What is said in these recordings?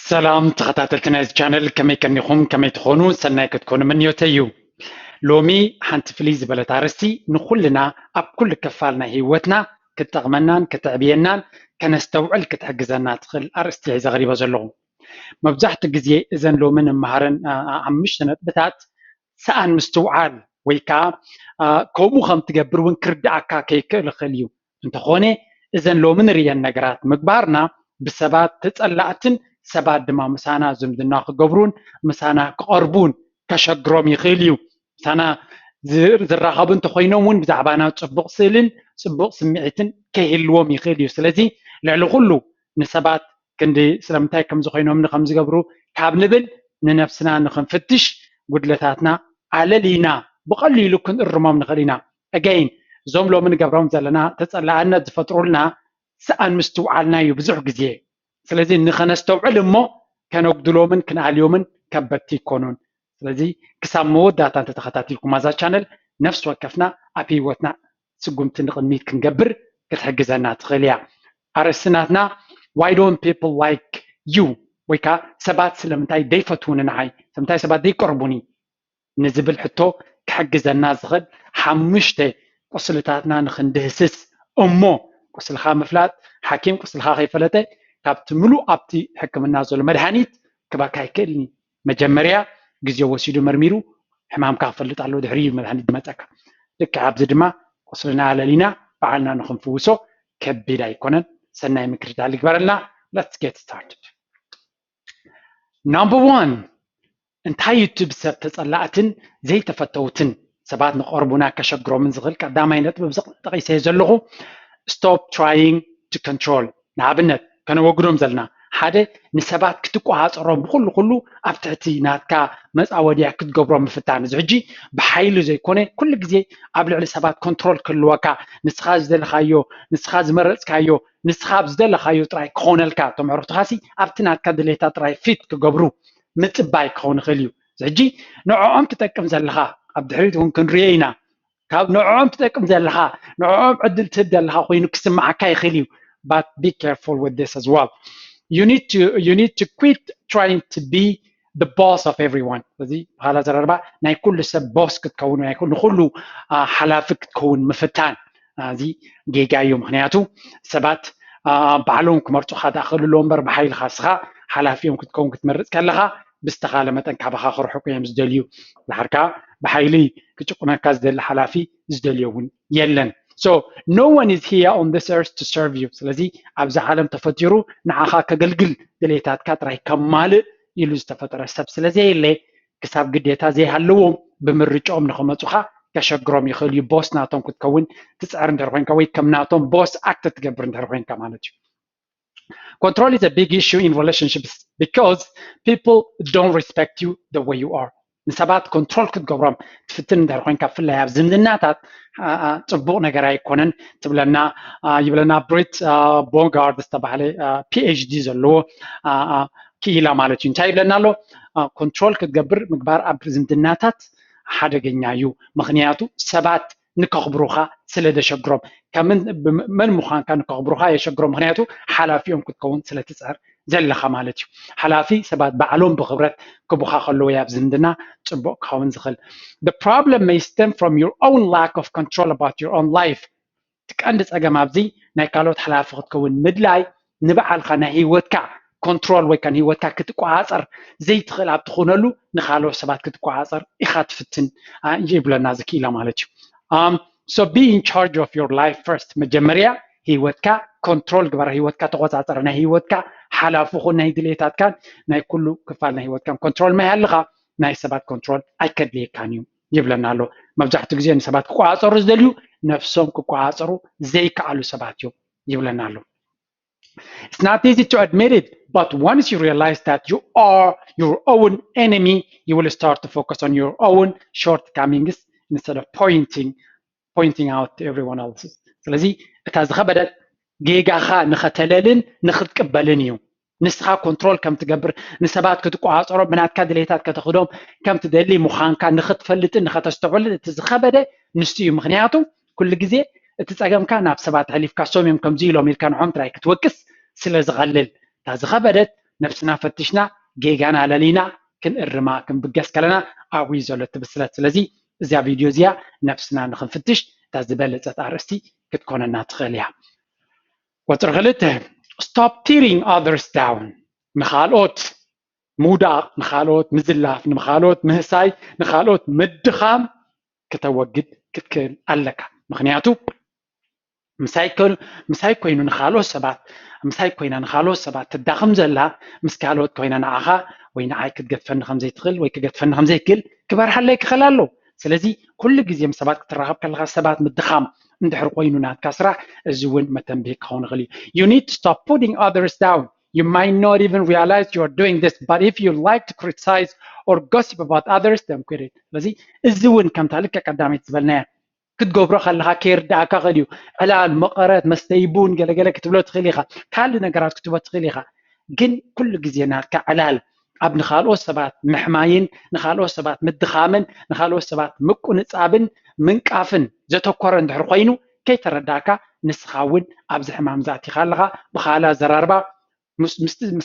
ሰላም ተኸታተልቲ ናይዚ ቻነል፣ ከመይ ቀኒኹም? ከመይ ትኾኑ? ሰናይ ክትኮኑ ምንዮተይ እዩ። ሎሚ ሓንቲ ፍልይ ዝበለት ኣርእስቲ ንኹልና ኣብ ኩሉ ክፋል ናይ ህይወትና ክትጠቕመናን ክትዕብየናን ከነስተውዕል ክትሕግዘና ትኽእል ኣርእስቲ እየ ዘቕሪበ ዘለኹ። መብዛሕትኡ ግዜ እዘን ሎሚ ንመሃረን ሓሙሽተ ነጥብታት ሰኣን ምስትውዓል ወይ ከዓ ከምኡ ከም ትገብር እውን ክርድኣካ ከይክእል ይኽእል እዩ። እንተኾነ እዘን ሎሚ ንርእየን ነገራት ምግባርና ብሰባት ተጸላእትን ሰባት ድማ ምሳና ዝምድና ክገብሩን ምሳና ክቐርቡን ከሸግሮም ይኽእል እዩ። ምሳና ዝራኸቡ እንተኾይኖም እውን ብዛዕባና ጽቡቕ ስእልን ጽቡቕ ስምዒትን ከይህልዎም ይኽእል እዩ። ስለዚ ልዕሊ ኩሉ ንሰባት ክንዲ ስለምንታይ ከምዚ ኮይኖምኒ ከም ዝገብሩ ካብ ንብል ንነብስና ንኽንፍትሽ ጉድለታትና ኣለሊና ብቐሊሉ ክንእርሞም ንኽእል ኢና። Again እዞም ሎሚ ንገብሮም ዘለና ተጸላእነት ዝፈጥሩልና ሰኣን ምስትውዓልና እዩ ብዙሕ ግዜ። ስለዚ ንኸነስተውዕል እሞ ከነጉድሎምን ክንኣልዮምን ከበድቲ ይኮኑን። ስለዚ ክሳብ መወዳእታ እንተተኸታቲልኩም ኣዛ ቻነል ነፍሲ ወከፍና ኣብ ህይወትና ስጉምቲ ንቕድሚት ክንገብር ክትሕግዘና ትኽእል እያ። ኣርእስቲ ናትና why don't people like you ወይ ከዓ ሰባት ስለምንታይ ደይፈትውኒ ንዓይ፣ ስለምንታይ ሰባት ደይቀርቡኒ ንዝብል ሕቶ ክሕግዘና ዝኽእል ሓሙሽተ ቁስልታትና ንኽንድህስስ እሞ ቁስልኻ ምፍላጥ ሓኪም ቁስልኻ ከይፈለጠ ካብቲ ምሉእ ኣብቲ ሕክምና ዘሎ መድሃኒት ክባካ ኣይክእልን እዩ። መጀመርያ ግዜ ወሲዱ መርሚሩ ሕማምካ ክፈልጥ ኣለዎ፣ ድሕሪ እዩ መድሃኒት ዝመፀካ። ልክዕ ኣብዚ ድማ ቁስልና ኣለሊና ባዕልና ንኽንፍውሶ ከቢድ ኣይኮነን። ሰናይ ምክርዳል ይግበረልና። Let's get started. Number one እንታይ እዩ እቲ ብሰብ ተጸላእትን ዘይተፈተውትን ሰባት ንቐርቡና ከሸግሮምን ዝኽእል ቀዳማይ ነጥቢ ኣብዚ ጠቒሰዮ ዘለኹ stop trying to control። ንኣብነት ከነወግዶም ዘለና ሓደ ንሰባት ክትቆሃፀሮም ብኩሉ ኩሉ ኣብ ትሕቲ ናትካ መፃወድያ ክትገብሮም ምፍታን። እዚ ሕጂ ብሓይሊ ዘይኮነ ኩሉ ግዜ ኣብ ልዕሊ ሰባት ኮንትሮል ክህልወካ ንስኻ ዝደለኻዮ ንስኻ ዝመረፅካዮ ንስኻ ኣብ ዝደለኻዮ ጥራይ ክኾነልካ እቶም ኣዕሩኽትኻሲ ኣብቲ ናትካ ድሌታት ጥራይ ፊት ክገብሩ ምጽባይ ክኸውን ይኽእል እዩ። ሕጂ ንዕኦም ትጠቅም ዘለኻ ኣብ ድሕሪት እውን ክንሪኦ ኢና። ካብ ንዕኦም ትጠቅም ዘለኻ ንዕኦም ዕድል ትህብ ዘለኻ ኮይኑ ክስምዓካ ይኽእል እዩ። But be careful with this as well. You need to you need to quit trying to be the boss of everyone. እዚ ብኻላ ዘረርባ ናይ ኩሉ ሰብ ቦስ ክትከውን ወይ ንኩሉ ሓላፊ ክትከውን ምፍታን እዚ ጌጋ እዩ። ምክንያቱ ሰባት ባዕሎም ክመርፁኻ ዳኣ ክእልዎ እምበር ብሓይልኻ እስኻ ሓላፊኦም ክትከውን ክትመርፅ ከለኻ ብዝተኻለ መጠን ካባኻ ክርሕቁ እዮም ዝደልዩ። ድሓር ከዓ ብሓይሊ ክጭቁነካ ዝደሊ ሓላፊ ዝደልዮ እውን የለን። So no one is here on this earth to serve you። ስለዚ ኣብዚ ዓለም ተፈጢሩ ንዓኻ ከገልግል ድሌታትካ ጥራይ ከማልእ ኢሉ ዝተፈጠረ ሰብ ስለዘየለ ክሳብ ግዴታ ዘይሃለዎም ብምርጫኦም ንኽመፁኻ ከሸግሮም ይኽእል እዩ። ቦስ ናቶም ክትከውን ትፅዕር እንድሕር ኮይንካ ወይ ከም ናቶም ቦስ ኣክት ትገብር እንድሕር ኮይንካ ማለት እዩ። Control is a big issue in relationships because people don't respect you the way you are። ንሰባት ኮንትሮል ክትገብሮም ትፍትን እንድሕር ኮይንካ ብፍላይ ኣብ ዝምድናታት ፅቡቕ ነገር ኣይኮነን ትብለና ይብለና ብሪት ቦጋርድ ዝተባህለ ፒኤችዲ ዘለዎ ክኢላ ማለት እዩ። እንታይ ይብለና ኣሎ? ኮንትሮል ክትገብር ምግባር ኣብ ዝምድናታት ሓደገኛ እዩ። ምክንያቱ ሰባት ንከኽብሩኻ ስለ ዘሸግሮም መን ምዃንካ ንከኽብሩኻ የሸግሮም። ምክንያቱ ሓላፊኦም ክትከውን ስለ ትፅዕር ዘለኻ ማለት እዩ። ሓላፊ ሰባት ባዕሎም ብክብረት ክቡኻ ከለዉ ኣብ ዝምድና ፅቡቕ ክኸውን ዝኽእል። The problem may stem from your own lack of control about your own life. እቲ ቀንዲ ፀገም ኣብዚ ናይ ካልኦት ሓላፊ ክትከውን ምድላይ ንባዕልካ ናይ ህይወትካ ኮንትሮል ወይ ከዓ ንህይወትካ ክትቆፃፀር ዘይትኽእል ኣብ ትኾነሉ ንካልኦት ሰባት ክትቆፃፀር ኢኻ ትፍትን ይብለና እዚ ክኢላ ማለት እዩ። So be in charge of your life first። መጀመርያ ህይወትካ ኮንትሮል ግበር፣ ህይወትካ ተቆፃፀር፣ ናይ ህይወትካ ሓላፊ ኩን፣ ናይ ድሌታትካን ናይ ኩሉ ክፋል ናይ ህይወትካን ኮንትሮል ማይ ሃልኻ ናይ ሰባት ኮንትሮል ኣይከድልየካን እዩ ይብለና ኣሎ። መብዛሕትኡ ግዜ ንሰባት ክቆፃፀሩ ዝደልዩ ነብሶም ክቆፃፀሩ ዘይከኣሉ ሰባት እዮም ይብለና ኣሎ። It's not easy to admit it, but once you realize that you are your own enemy, you will start to focus on your own shortcomings instead of pointing pointing out to everyone else's. ስለዚ እታ ዝኸበደት ጌጋኻ ንኸተለልን ንኽትቅበልን እዩ። ንስኻ ኮንትሮል ከም ትገብር ንሰባት ክትቆፃፀሮም ብናትካ ድሌታት ከተኽዶም ከም ትደሊ ምዃንካ ንኽትፈልጥን ንኸተስተውዕልን እቲ ዝኸበደ ንሱ እዩ። ምክንያቱ ኩሉ ግዜ እቲ ፀገምካ ናብ ሰባት ኣሕሊፍካ ሶም እዮም ከምዚ ኢሎም ኢልካ ንዖም ጥራይ ክትወቅስ ስለ ዝቐልል እታ ዝኸበደት ነብስና ፈትሽና ጌጋና ለሊና ክንእርማ ክንብገስ ከለና ኣብኡ እዩ ዘሎ እቲ ብስለት። ስለዚ እዚኣ ቪድዮ እዚኣ ነብስና ንክንፍትሽ እታ ዝበለፀት ኣርእስቲ ክትኮነና ትኽእል እያ። ቁፅሪ ክልተ፣ stop tearing others down። ንኻልኦት ምውዳቕ፣ ንኻልኦት ምዝላፍ፣ ንኻልኦት ምህሳይ፣ ንኻልኦት ምድኻም ክተወግድ ክትክእል ኣለካ። ምክንያቱ ምሳይ ኮይኑ ንኻልኦት ሰባት ምሳይ ኮይና ንኻልኦት ሰባት ትዳኽም ዘላ ምስ ካልኦት ኮይና ንዓኻ ወይ ንዓይ ክትገድፈኒ ከምዘይትኽእል ወይ ክገድፈኒ ከምዘይክእል ክበርሃለይ ክኽእል ኣሎ። ስለዚ ኩሉ ግዜ ምስ ሰባት ክትራኸብ ከለኻ ሰባት ምድኻም እንድሕር ኮይኑ ናትካ ስራሕ፣ እዚ እውን መተንብሂ ክኸውን ይኽእል እዩ። You need to stop putting others down. You might not even realize you are doing this, but if you like to criticize or gossip about others, then quit it. ስለዚ እዚ እውን ከምታ ልክዕ ቀዳመይቲ ዝበልናያ ክትገብሮ ከለኻ ከይርዳእካ ክእል እዩ። ዕላል፣ መቐረት፣ መስተይ ቡን ገለገለ ክትብሎ ትኽእል ኢኻ። ካልእ ነገራት ክትብሎ ትኽእል ኢኻ። ግን ኩሉ ግዜ ናትካ ዕላል ኣብ ንኻልኦት ሰባት ምሕማይን ንኻልኦት ሰባት ምድኻምን ንኻልኦት ሰባት ምቁንጻብን ምንቃፍን ዘተኮረ እንድሕር ኮይኑ ከይተረዳእካ ንስኻ እውን ኣብዚ ሕማም ዛእቲኻ ኣለኻ። ብኻልእ ኣዘራርባ ምስ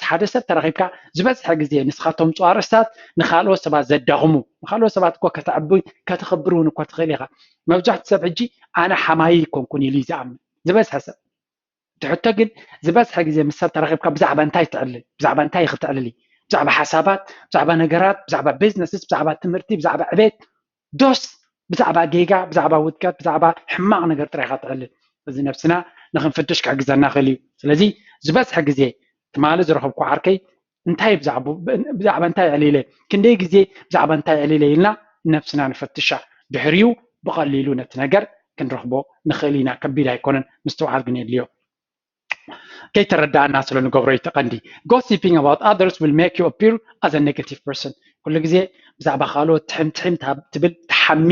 ሓደ ሰብ ተራኺብካ ዝበዝሐ ግዜ ንስኻ ተምፅኦ ኣርእስታት ንኻልኦት ሰባት ዘዳኽሙ፣ ንኻልኦት ሰባት እኮ ከተዕቢ ከተኽብር እውን እኮ ትኽእል ኢኻ። መብዛሕትኡ ሰብ ሕጂ ኣነ ሓማይ ኣይኮንኩን ኢሉ እዩ ዝኣምን ዝበዝሐ ሰብ። እቲ ሕቶ ግን ዝበዝሐ ግዜ ምስ ሰብ ተራኺብካ ብዛዕባ እንታይ ትዕልል? ብዛዕባ እንታይ ክትዕልል? ብዛዕባ ሓሳባት፣ ብዛዕባ ነገራት፣ ብዛዕባ ቢዝነስስ፣ ብዛዕባ ትምህርቲ፣ ብዛዕባ ዕቤት ዶስ ብዛዕባ ጌጋ፣ ብዛዕባ ውድቀት፣ ብዛዕባ ሕማቕ ነገር ጥራይ ኢኻ ትዕልል? እዚ ነብስና ንኽንፍትሽ ክሕግዘና ይኽእል እዩ። ስለዚ ዝበዝሐ ግዜ ትማሊ ዝረኸብኩ ዓርከይ እንታይ ብዛዕባ እንታይ ዕሊለ፣ ክንደይ ግዜ ብዛዕባ እንታይ ዕሊለ ኢልና ነብስና ንፈትሻ። ድሕሪኡ ብቐሊሉ ነቲ ነገር ክንረኽቦ ንኽእል ኢና። ከቢድ ኣይኮነን፣ ምስትውዓል ግን የድልዮ። ከይተረዳእና ስለ ንገብሮ እዩ እቲ ቀንዲ። Gossiping about others will make you appear as a negative person. ኩሉ ግዜ ብዛዕባ ካልኦት ትሕም ትሕም ትብል፣ ትሓሚ፣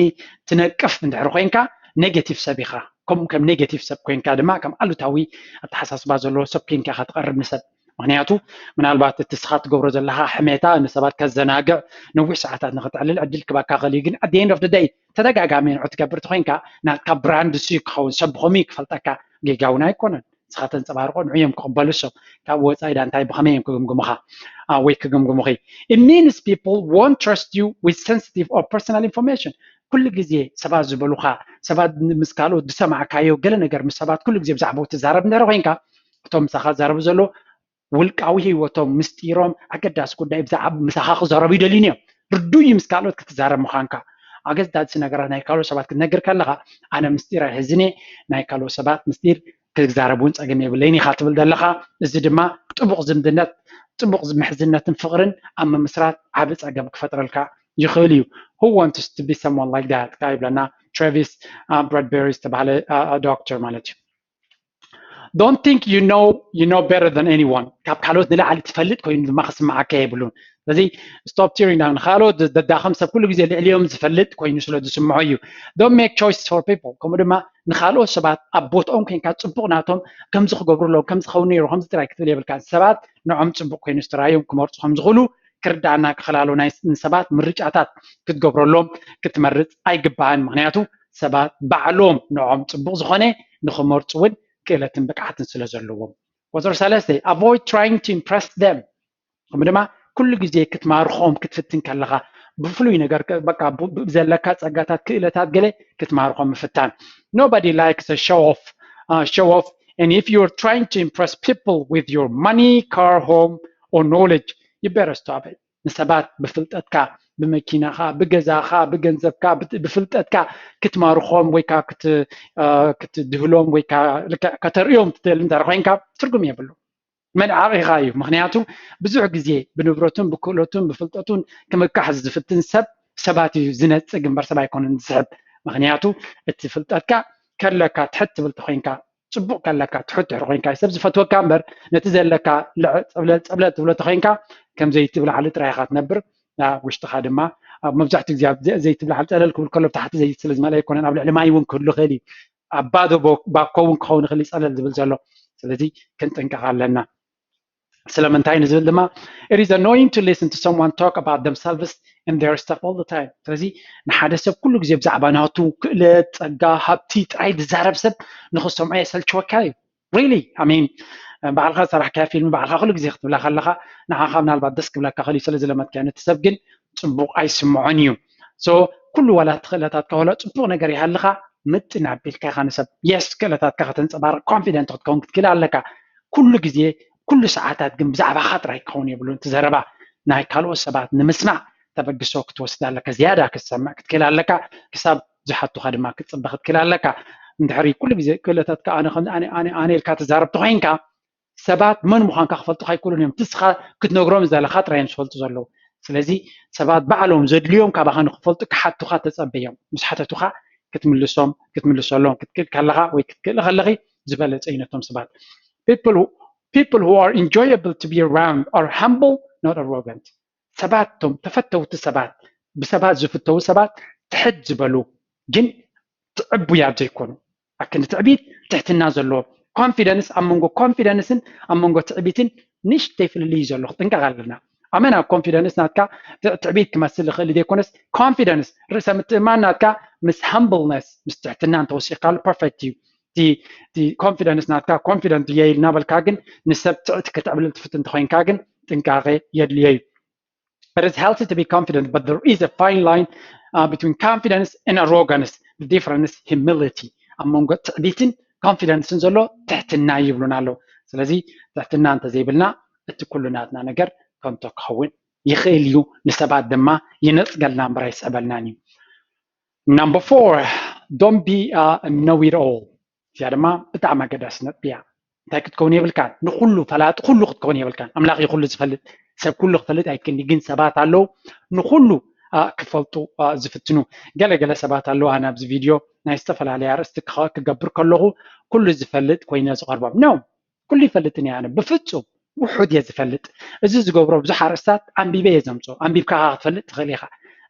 ትነቅፍ እንድሕር ኮይንካ ኔጌቲቭ ሰብ ኢኻ። ከም ከም ኔጌቲቭ ሰብ ኮይንካ ድማ ከም ኣሉታዊ ኣተሓሳስባ ዘለዎ ሰብ ኮይንካ ኢኻ ትቐርብ ንሰብ። ምክንያቱ ምናልባት እቲ ስኻ ትገብሮ ዘለኻ ሕሜታ ንሰባት ከዘናግዕ ነዊሕ ሰዓታት ንክትዕልል ዕድል ክባካ ክእል እዩ። ግን at the end of the day ተደጋጋሚ ንዑ ትገብር ተኮይንካ ናትካ ብራንድ ሱ ክኸውን ሰብ ብኸመይ ክፈልጠካ ጌጋ እውን ኣይኮነን። ንስኻ ተንፀባርቆ ንዑ እዮም ክቕበሉ እሶም። ካብ ወፃኢ ዳ እንታይ ብኸመይ እዮም ክግምግሙኻ ወይ ክግምግሙኺ? It means people won't trust you with sensitive or personal information. ኩሉ ግዜ ሰባት ዝበሉኻ ሰባት ምስ ካልኦት ዝሰማዕካዮ ገለ ነገር ምስ ሰባት ኩሉ ግዜ ብዛዕባኡ ትዛረብ እንድሕር ኮይንካ እቶም ምሳኻ ዝዛረቡ ዘሎ ውልቃዊ ህይወቶም ምስጢሮም ኣገዳሲ ጉዳይ ብዛዕባ ምሳኻ ክዛረቡ ይደልዩን እዮም። ርዱይ እዩ ምስ ካልኦት ክትዛረብ ምዃንካ። ኣገዳሲ ነገራት ናይ ካልኦት ሰባት ክትነግር ከለኻ ኣነ ምስጢር ኣይሕዝን እየ፣ ናይ ካልኦት ሰባት ምስጢር ክዛረብ እውን ፀገም የብለይን ኢኻ ትብል ዘለኻ። እዚ ድማ ጥቡቕ ዝምድነት፣ ጥቡቕ ምሕዝነትን ፍቕርን ኣብ ምምስራት ዓቢ ፀገም ክፈጥረልካ ይኽእል እዩ። Who wants to be someone like that? ካብ ይብለና ትራቪስ ብራድበሪ ዝተባህለ ዶክተር ማለት እዩ። Don't think you know you know better than anyone. ካብ ካልኦት ንላዕሊ ትፈልጥ ኮይኑ ድማ ክስምዓካ የብሉን። ስለዚ stop tearing down። ንካልኦት ዘዳኸም ሰብ ኩሉ ግዜ ልዕሊኦም ዝፈልጥ ኮይኑ ስለ ዝስምዖ እዩ። Don't make choices for people። ከምኡ ድማ ንካልኦት ሰባት ኣብ ቦትኦም ኮይንካ ፅቡቕ ናቶም ከምዚ ክገብሩ ኣለዎም፣ ከምዚ ክኸውን ነይሩ፣ ከምዚ ጥራይ ክትብል የብልካ። ሰባት ንዖም ፅቡቕ ኮይኑ ዝተራዮም ክመርፁ ከምዝኽእሉ ክርዳእና ክኽላሉ ናይ ንሰባት ምርጫታት ክትገብረሎም ክትመርፅ ኣይግባእን። ምክንያቱ ሰባት ባዕሎም ንዖም ፅቡቕ ዝኾነ ንኽመርፁ እውን ክእለትን ብቅዓትን ስለ ዘለዎም። ቁፅሪ ሰለስተ avoid trying to impress them። ከምኡ ድማ ኩሉ ግዜ ክትማርኾም ክትፍትን ከለኻ ብፍሉይ ነገር በቃ ዘለካ ፀጋታት ክእለታት ገለ ክትማርኾም ምፍታን። Nobody likes a show off, uh, show off, and if you're trying to impress people with your money, car, home or knowledge, you better stop it. ንሰባት ብፍልጠትካ ብመኪናኻ ብገዛኻ ብገንዘብካ ብፍልጠትካ ክትማርኾም ወይ ከዓ ክትድህሎም ወይ ከዓ ከተርእዮም ትደሊ እንተ ኮይንካ ትርጉም የብሉ። መልዓቒኻ እዩ። ምክንያቱ ብዙሕ ግዜ ብንብረቱን ብክእለቱን ብፍልጠቱን ክምካሕ ዝፍትን ሰብ ሰባት እዩ ዝነፅግ እምበር ሰብ ኣይኮነን ዝስሕብ። ምክንያቱ እቲ ፍልጠትካ ከለካ ትሕት ትብል ተኮይንካ ፅቡቕ ከለካ ትሕት ድሕሪ ኮይንካ ሰብ ዝፈትወካ እምበር ነቲ ዘለካ ጸብለል ጸብለል ትብሎ ተኮይንካ ከም ዘይቲ ብላዕሊ ጥራይ ኢኻ ትነብር። ኣብ ውሽጥኻ ድማ ኣብ መብዛሕትኡ ግዜ ዘይትብላዕል ፀለል ክብል ከሎ ብታሕቲ ዘይቲ ስለ ዝመልአ ኣይኮነን ኣብ ልዕሊ ማይ እውን ክህሉ ይኽእል እዩ። ኣብ ባዶ ባኮ እውን ክኸውን ይኽእል እዩ ፀለል ዝብል ዘሎ። ስለዚ ክንጥንቀቕ ኣለና። ስለምንታይ ንዝብል ድማ it is annoying to listen to someone talk about themselves and their stuff all the time። ስለዚ ንሓደ ሰብ ኩሉ ግዜ ብዛዕባ ናቱ ክእለት፣ ፀጋ፣ ሃብቲ ጥራይ ዝዛረብ ሰብ ንክሰምዖ የሰልችወካ እዩ። Really, I mean, ባዕልካ ዝሰራሕካዮ ፊልም ባዕልካ ኩሉ ግዜ ክትብላ ከለካ ንዓኻ ምናልባት ደስ ክብለካ ክእል እዩ፣ ስለ ዝለመድካዮ። ነቲ ሰብ ግን ፅቡቕ ኣይስምዖን እዩ። So ኩሉ ዋላ እቲ ክእለታትካ ዋላ ፅቡቕ ነገር ይሃልኻ ምጥን ኣቢልካ ኢኻ ንሰብ yes ክእለታትካ ከተንፀባርቕ confident ክትከውን ክትክእል ኣለካ። ኩሉ ግዜ ኩሉ ሰዓታት ግን ብዛዕባኻ ጥራይ ክኸውን የብሉን። እቲ ዘረባ ናይ ካልኦት ሰባት ንምስማዕ ተበግሶ ክትወስድ ኣለካ። ዝያዳ ክትሰምዕ ክትክእል ኣለካ። ክሳብ ዝሓቱኻ ድማ ክትፅበ ክትክእል ኣለካ። እንድሕሪ ኩሉ ግዜ ክእለታትካ ኣነ ከምዚ ኣነ ኣነ ኣነ ኢልካ ትዛረብ ተኮይንካ ሰባት መን ምዃንካ ክፈልጡኻ ኣይክእሉን እዮም። እቲ ንስኻ ክትነግሮም ዝደለኻ ጥራይ እዮም ዝፈልጡ ዘለዉ። ስለዚ ሰባት ባዕሎም ዘድልዮም ካባኻ ንክፈልጡ ክሓቱኻ ተጸበዮም። ምስ ሓተቱኻ ክትምልሶም ክትምልሰሎም ክትክእል ከለኻ ወይ ክትክእል ከለኺ ዝበለጸ እዩ ነቶም ሰባት። People who, people who are enjoyable to be around are humble, not arrogant. ሰባት እቶም ተፈተውቲ ሰባት ብሰባት ዝፍተዉ ሰባት ትሕት ዝበሉ ግን ትዕቡያት ዘይኮኑ ኣክንዲ ትዕቢት ትሕትና ዘለዎ confidence ኣብ መንጎ confidence ን ኣብ መንጎ ትዕቢትን ንእሽተይ ፍልልይ ዘሎ ክጥንቀቕ ኣለና። ኣመና confidence ናትካ ትዕቢት ክመስል ይኽእል ዘይኮነስ confidence ርእሰ ምትእማን ናትካ ምስ humbleness ምስ ትሕትና እንተወሲኻሉ perfect እዩ። እቲ confidence ናትካ confident እየ ኢልና በልካ ግን ንሰብ ትዕት ከተዕብልል ትፍትን እንተኮይንካ ግን ጥንቃቄ የድልዮ እዩ። It is healthy to be confident, but there is a fine line uh, between confidence and arrogance. The difference is humility. ኣብ መንጎ ትዕቢትን confidence ን ዘሎ ትሕትና ይብሉና ኣለዉ። ስለዚ ትሕትና እንተዘይብልና እቲ ኩሉ ናትና ነገር ከንቶ ክኸውን ይኽእል እዩ። ንሰባት ድማ ይነፅገልና እምበር ኣይስዕበልናን እዩ። Number four, don't be a know it all. እዚኣ ድማ ብጣዕሚ ኣገዳሲ ነጥቢ እያ። እንታይ ክትከውን የብልካን፣ ንኩሉ ፈላጢ ኩሉ ክትከውን የብልካን። ኣምላኽ እዩ ኩሉ ዝፈልጥ፣ ሰብ ኩሉ ክፈልጥ ኣይክእልን። ግን ሰባት ኣለዉ ንኩሉ ክፈልጡ ዝፍትኑ። ገለገለ ሰባት ኣለዉ፣ ኣነ ኣብዚ ቪድዮ ናይ ዝተፈላለየ ኣርእስቲ ክገብር ከለኹ ኩሉ ዝፈልጥ ኮይነ ዝቐርቦም ነው። ኩሉ ይፈልጥን እየ ኣነ ብፍፁም ውሑድ እየ ዝፈልጥ። እዚ ዝገብሮ ብዙሕ ኣርእስታት ኣንቢበ እየ ዘምፅኦ። ኣንቢብካ ክትፈልጥ ትኽእል ኢኻ።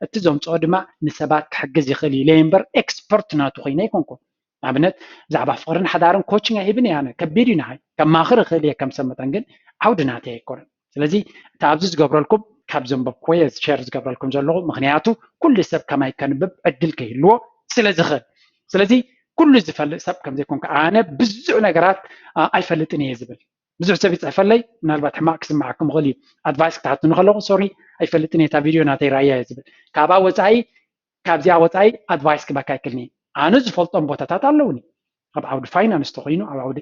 እቲ ዘምፅኦ ድማ ንሰባት ክሕግዝ ይኽእል እዩ ኢለ እምበር ኤክስፐርት ናቱ ኮይነ ኣይኮንኩን። ንኣብነት ብዛዕባ ፍቕርን ሓዳርን ኮችንግ ኣይህብን እየ ኣነ። ከቢድ እዩ ንዓይ። ከማኽር እኽእል እየ ከም ሰብ መጠን ግን ዓውዲ ናተይ ኣይኮነን። ስለዚ እቲ ኣብዚ ዝገብረልኩም ካብ ዘንበብኩዎ እየ ሸር ዝገብረልኩም ዘለኹ። ምኽንያቱ ኩሉ ሰብ ከማይ ከንብብ ዕድል ከይህልዎ ስለ ዝኽእል። ስለዚ ኩሉ ዝፈልጥ ሰብ ከም ዘይኮንኩ ኣነ ብዙሕ ነገራት ኣይፈልጥን እየ ዝብል ብዙሕ ሰብ ይፅሕፈለይ። ምናልባት ሕማቕ ክስምዓኩም ይኽእል እዩ። ኣድቫይስ ክትሓቱኒ ከለኹ ሶሪ ኣይፈልጥን እየ እታ ቪድዮ ናተይ ራያ እየ ዝብል። ካብኣ ወፃኢ ካብዚኣ ወፃኢ ኣድቫይስ ክበካ ኣይክልኒ። ኣነ ዝፈልጦም ቦታታት ኣለውኒ ኣብ ዓውዲ ፋይናንስ ተኮይኑ ኣብ ዓውዲ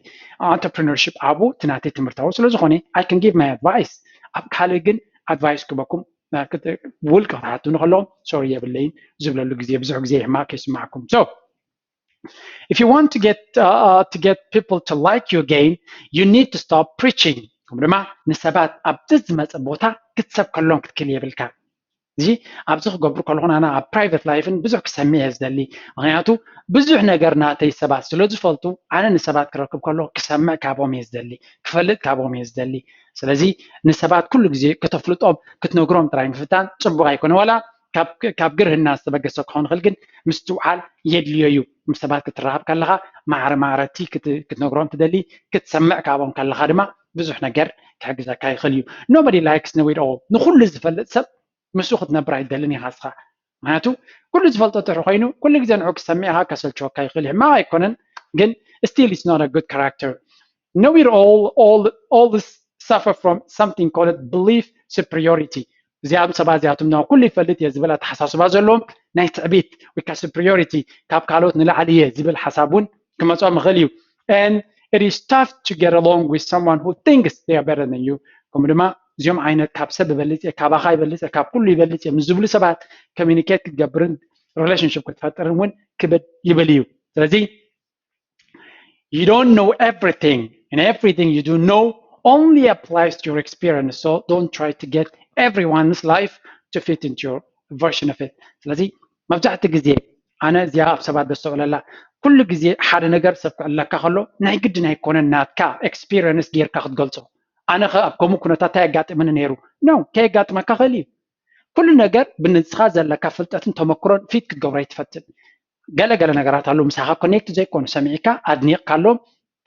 entrepreneurship ኣብኡ እቲ ናተይ ትምህርታዊ ስለዝኮነ I can give my advice። ኣብ ካልእ ግን ኣድቫይስ ክበኩም ውልቂ ክትሓቱኒ ከለኹም ሶሪ የብለይን ዝብለሉ ግዜ ብዙሕ ግዜ ሕማቕ ከይስማዕኩም። So if you want to get uh, uh, to get people to like you again, you need to stop preaching. ከም ድማ ንሰባት ኣብቲ ዝመፀ ቦታ ክትሰብከሎም ክትክእል የብልካ። እዚ ኣብዚ ክገብሩ ከለኹን ኣነ ኣብ private life ን ብዙሕ ክሰምዕ እየ ዝደሊ። ምክንያቱ ብዙሕ ነገር ናተይ ሰባት ስለ ዝፈልጡ ኣነ ንሰባት ክረክብ ከለኹ ክሰምዕ ካብኦም እየ ዝደሊ፣ ክፈልጥ ካብኦም እየ ዝደሊ። ስለዚ ንሰባት ኩሉ ግዜ ከተፍልጦም ክትነግሮም ጥራይ ምፍታን ፅቡቅ ኣይኮነ። ዋላ ካብ ግርህና ዝተበገሰ ክኸውን ይኽእል ግን ምስትውዓል የድልዮ እዩ። ምስ ሰባት ክትራኸብ ከለኻ ማዕረ ማዕረቲ ክትነግሮም ትደሊ ክትሰምዕ ካብኦም ከለኻ ድማ ብዙሕ ነገር ክሕግዘካ ይኽእል እዩ። Nobody likes know it all። ንኩሉ ዝፈልጥ ሰብ ምስኡ ክትነብር ኣይደልን ኢኻ እስኻ። ምክንያቱ ኩሉ ዝፈልጦ ትሕሪ ኮይኑ ኩሉ ግዜ ንዑ ክሰምዕ ኢኻ ከሰልችወካ ይኽእል ሕማቕ ኣይኮነን ግን still it's not a good character። Know it all, all, all this suffer from something called belief superiority። እዚኣም ሰባት እዚኣቶም ኩሉ ይፈልጥ እየ ዝብል ኣተሓሳስባ ዘለዎም ናይ ትዕቢት ወይ ከዓ superiority ካብ ካልኦት ንላዕሊ እየ ዝብል ሓሳብ እውን ክመፅኦም ይኽእል እዩ። And it is tough to get along with someone who thinks they are better than you። ከምኡ ድማ እዚኦም ዓይነት ካብ ሰብ ይበልፅ እየ፣ ካባኻ ይበልፅ እየ፣ ካብ ኩሉ ይበልፅ እየ ምስ ዝብሉ ሰባት communicate ክትገብርን relationship ክትፈጥርን እውን ክብድ ይብል እዩ። ስለዚ you don't know everything and everything you do know only applies to your experience. So don't try to get everyone's life to fit into your version of it. ስለዚ መብዛሕትኡ ግዜ ኣነ እዚኣ ኣብ ሰባት ደስተውዕለላ ኩሉ ግዜ ሓደ ነገር ሰብ ክዕለካ ከሎ ናይ ግድን ኣይኮነን ናትካ experience ጌርካ ክትገልፆ። ኣነ ከ ኣብ ከምኡ ኩነታት እንታይ የጋጥመኒ ነይሩ ነው ከየጋጥመካ ክእል እዩ። ኩሉ ነገር ብንስኻ ዘለካ ፍልጠትን ተመክሮን ፊት ክትገብሮ ኣይትፈትን። ገለ ገለ ነገራት ኣለዉ ምሳኻ ኮኔክት ዘይኮኑ ሰሚዕካ ኣድኒቕካሎም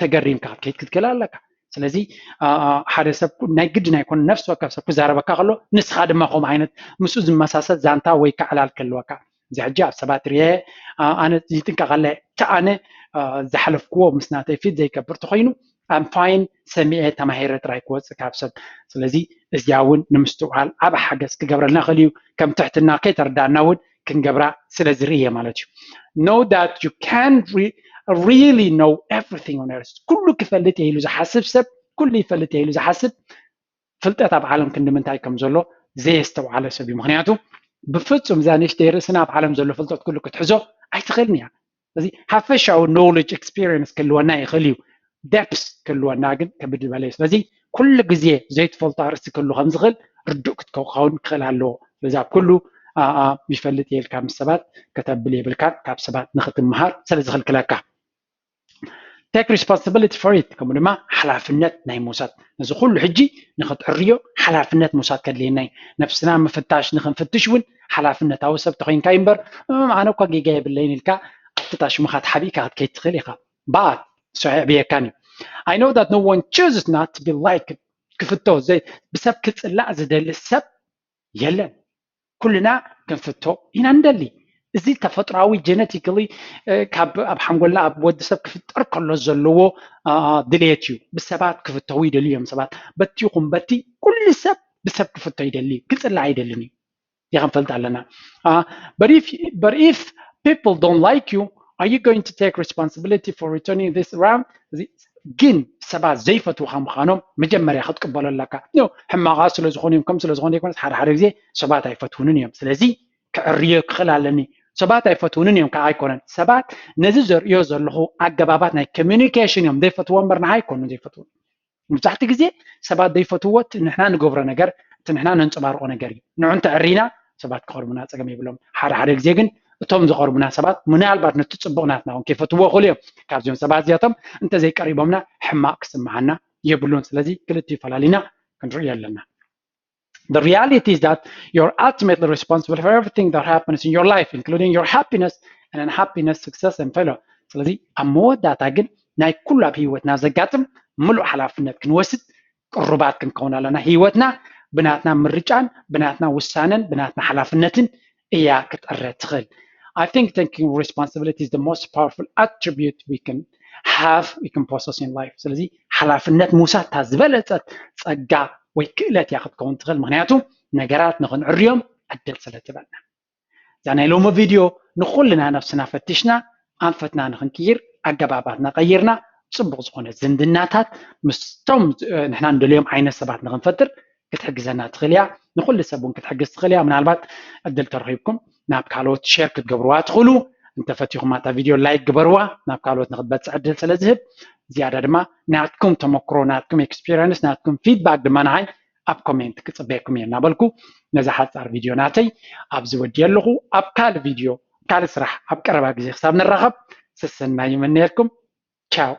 ተገሪምካ ክትከይድ ክትክእል ኣለካ። ስለዚ ሓደ ሰብ ናይ ግድን ኣይኮነ ነፍሲ ወከፍ ሰብ ክዛረበካ ከሎ ንስኻ ድማ ከምኡ ዓይነት ምስኡ ዝመሳሰል ዛንታ ወይ ከዓ ዕላል ክህልወካ። እዚ ሕጂ ኣብ ሰባት ርየ ኣነ ይጥንቀቐለ እቲ ኣነ ዝሓለፍክዎ ምስ ናተይ ፊት ዘይገብር ተኮይኑ I'm fine ሰሚዐ ተማሂረ ጥራይ ክወፅእ ካብ ሰብ። ስለዚ እዚኣ እውን ንምስትውዓል ዓብ ሓገዝ ክገብረልና ይኽእል እዩ። ከም ትሕትና ከይተረዳእና እውን ክንገብራ ስለ ዝርኢ እየ ማለት እዩ። Know that you can really know everything on earth. ኩሉ ክፈልጥ እየ ኢሉ ዝሓስብ ሰብ፣ ኩሉ ይፈልጥ እየ ኢሉ ዝሓስብ ፍልጠት ኣብ ዓለም ክንዲ ምንታይ ከም ዘሎ ዘየስተውዓለ ሰብ እዩ። ምክንያቱ ብፍፁም እዛ ንእሽተይ ርእስና ኣብ ዓለም ዘሎ ፍልጠት ኩሉ ክትሕዞ ኣይትኽእልን እያ። እዚ ሓፈሻዊ knowledge experience ክህልወና ይኽእል እዩ፣ depth ክህልወና ግን ከብድ ዝበለ እዩ። ስለዚ ኩሉ ግዜ ዘይትፈልጦ ኣርእስቲ ክህሉ ከም ዝኽእል ርዱእ ክትከውን ክኽእል ኣለዎ። ስለዚ ኣብ ኩሉ ይፈልጥ እየ ኢልካ ምስ ሰባት ከተብል የብልካን፣ ካብ ሰባት ንኽትምሃር ስለ ዝኽልክለካ። Take responsibility for it፣ ከምኡ ድማ ሓላፍነት ናይ ምውሳድ፣ ነዚ ኩሉ ሕጂ ንኽትዕርዮ ሓላፍነት ምውሳድ ከድልየና እዩ። ነብስና ምፍታሽ ንኽንፍትሽ እውን ሓላፍነታዊ ሰብ ተኾይንካ እዩ እምበር፣ "እም፣ ኣነ እኳ ጌጋ የብለይን" ኢልካ ኣብቲ ታሽሙኻ ተሓቢእካ ክትከይድ ትኽእል ኢኻ። But እሱ ኣየዕብየካን እዩ። I know that no one chooses not to be liked። ክፍቶ ዘይ ብሰብ ክፅላእ ዝደሊ ሰብ የለን። ኩልና ክንፍቶ ኢና ንደሊ። እዚ ተፈጥራዊ genetically ካብ ኣብ ሓንጎልና ኣብ ወዲ ሰብ ክፍጠር ከሎ ዘለዎ ድልየት እዩ። ብሰባት ክፍተው ይደልዩ እዮም ሰባት። በቲ ይኹን በቲ ኩሉ ሰብ ብሰብ ክፍቶ ይደሊ እዩ፣ ክፅላእ ኣይደልን እዩ። ይኸንፈልጥ ኣለና። But if people don't like you, are you going to take responsibility for returning this round? ግን ሰባት ዘይፈትውኻ ምዃኖም መጀመርያ ክትቅበሎ ኣለካ። ሕማቓ ስለ ዝኾኑ እዮም፣ ከም ስለ ዝኾኑ ዘይኮነስ ሓደ ሓደ ግዜ ሰባት ኣይፈትውንን እዮም። ስለዚ ክዕርዮ ክኽእል ኣለኒ። ሰባት ኣይፈትውንን እዮም ከዓ ኣይኮነን፣ ሰባት ነዚ ዘርእዮ ዘለኹ ኣገባባት ናይ communication እዮም ዘይፈትዎ እምበር ንዓይ ኣይኮኑን ዘይፈትውኒ። መብዛሕትኡ ግዜ ሰባት ዘይፈትውዎ እቲ ንሕና ንገብሮ ነገር፣ እቲ ንሕና ነንፀባርቆ ነገር እዩ። ንዑ እንተዕሪና ሰባት ክቐርቡና ፀገም የብሎም። ሓደ ሓደ ግዜ ግን እቶም ዝቐርቡና ሰባት ምናልባት ነቲ ፅቡቕ ናትና እውን ከይፈትውዎ ይኽእሉ እዮም። ካብዚኦም ሰባት እዚኣቶም እንተዘይቀሪቦምና ሕማቕ ክስምዓና የብሉን። ስለዚ ክልቲኡ ፈላሊና ክንርእዮ ኣለና። The reality is that you're ultimately responsible for everything that happens in your life, including your happiness and unhappiness, success and failure. ስለዚ ኣብ መወዳእታ ግን ናይ ኩሉ ኣብ ህይወትና ዘጋጥም ምሉእ ሓላፍነት ክንወስድ ቅሩባት ክንከውን ኣለና። ህይወትና ብናትና ምርጫን ብናትና ውሳነን ብናትና ሓላፍነትን እያ ክትዕረ ትኽእል። I think taking responsibility is the most powerful attribute we can have, we can possess in life። ስለዚ ሓላፍነት ምውሳድ እታ ዝበለፀት ፀጋ ወይ ክእለት እያ ክትከውን ትኽእል። ምክንያቱ ነገራት ንኽንዕርዮም ዕድል ስለ ትበና። እዛ ናይ ሎሚ ቪድዮ ንኹልና ነብስና ፈቲሽና ኣንፈትና ንኽንቅይር ኣገባባትና ቀይርና ፅቡቕ ዝኾነ ዝምድናታት ምስቶም ንሕና ንደልዮም ዓይነት ሰባት ንኽንፈጥር ክትሕግዘና ትኽእል እያ። ንኹሉ ሰብ እውን ክትሕግዝ ትኽእል እያ። ምናልባት ዕድል ተረኺብኩም ናብ ካልኦት ሼር ክትገብርዋ ትኽእሉ። እንተፈቲኹም ኣታ ቪድዮ ላይክ ግበርዋ፣ ናብ ካልኦት ንክትበፅሕ ዕድል ስለ ዝህብ። ዝያዳ ድማ ናትኩም ተመክሮ፣ ናትኩም ኤክስፒሪየንስ፣ ናትኩም ፊድባክ ድማ ንዓይ ኣብ ኮሜንት ክፅበየኩም እየ እናበልኩ ነዛ ሓፃር ቪድዮ ናተይ ኣብዚ ወዲየ ኣለኹ። ኣብ ካልእ ቪድዮ፣ ካልእ ስራሕ ኣብ ቀረባ ግዜ ክሳብ ንራኸብ ሰሰናዩ ይምነየልኩም። ቻው።